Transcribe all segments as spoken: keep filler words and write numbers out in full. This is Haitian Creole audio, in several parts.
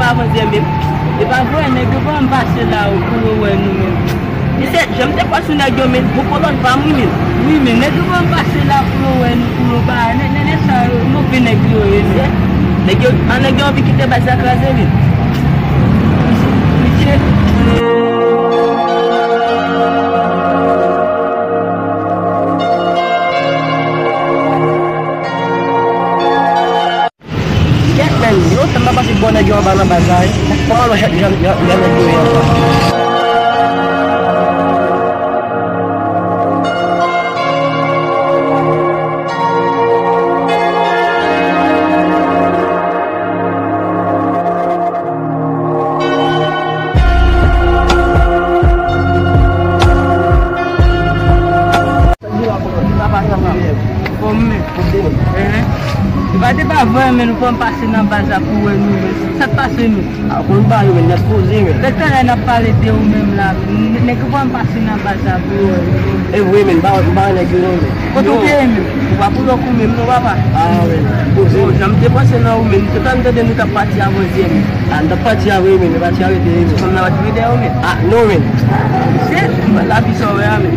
Avantyè menm. E pa vre, nèg yo pa janm pase la pou yo wè nou menm. Misye, jan m te kwè sou nèg yo, men, gwo kolòn pa m wi, men. Wi, men nèg yo pa janm pase la pou yo wè nou, pou yo pa, nèg, nèg, nèg sa yo, move nèg yo ye, men. Nèg yo, a, nèg yo anvi kite baz la kraze, men. Misye. Kèt, men, lontan m pa pase bò nèg yo anba nan baz la, wi. Kòman lò jan, jan, jan, jan nèg yo ye anba? Fòm men. Enhen. E pa te pa vre, men nou fè m pase nan baz la pou wè nou, men. Sa k pase, men? A, konn pa yo, men, nèg poze, men. Lè talè n ap pale de ou menm la, men. Nèg yo fè m pase nan baz la pou wè nou. E vre, men, m pa, m pa wè nèg yo, non, men. Kote w te ye, men? Ou pa pou lòk ou menm, non, papa? A, men, poze. Bon, jan m te panse nan ou, men, m te tann tande nou t ap pati avantyè, men. A, n t ap pati a vre, men, nou pati a rete, men. Fanm nan pa t vre dèyè w, men. A, non, men. Se, lavi sa w wè a, men.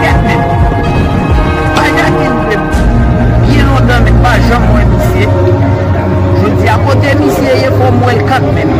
Kèt, men. Pajak vle m byen lontan, men m pa janm wè misye. Jodi a, kote misye ye, fò m wè l kanmenm.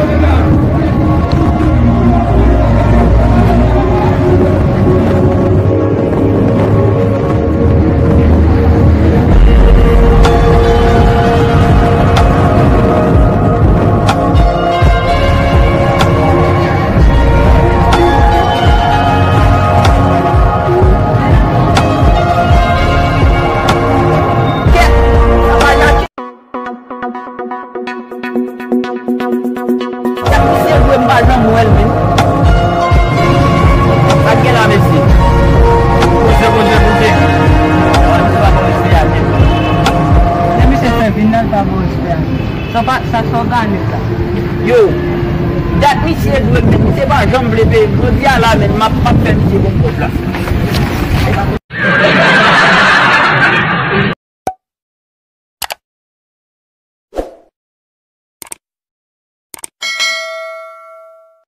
Kèt, misye vre, m pa janm wè l, men. Sa k gen la, mesye? Poze, poze, poze. Misye pa bon respè a, men. Lè misye fè vin nan, l pa bon respè a. Sa pa, sa, sa òganize la. Yo, dat misye vre, men. Misye pa janm vle peye m. Jodi a la, men, m ap, m ap fè misye bon kòb la.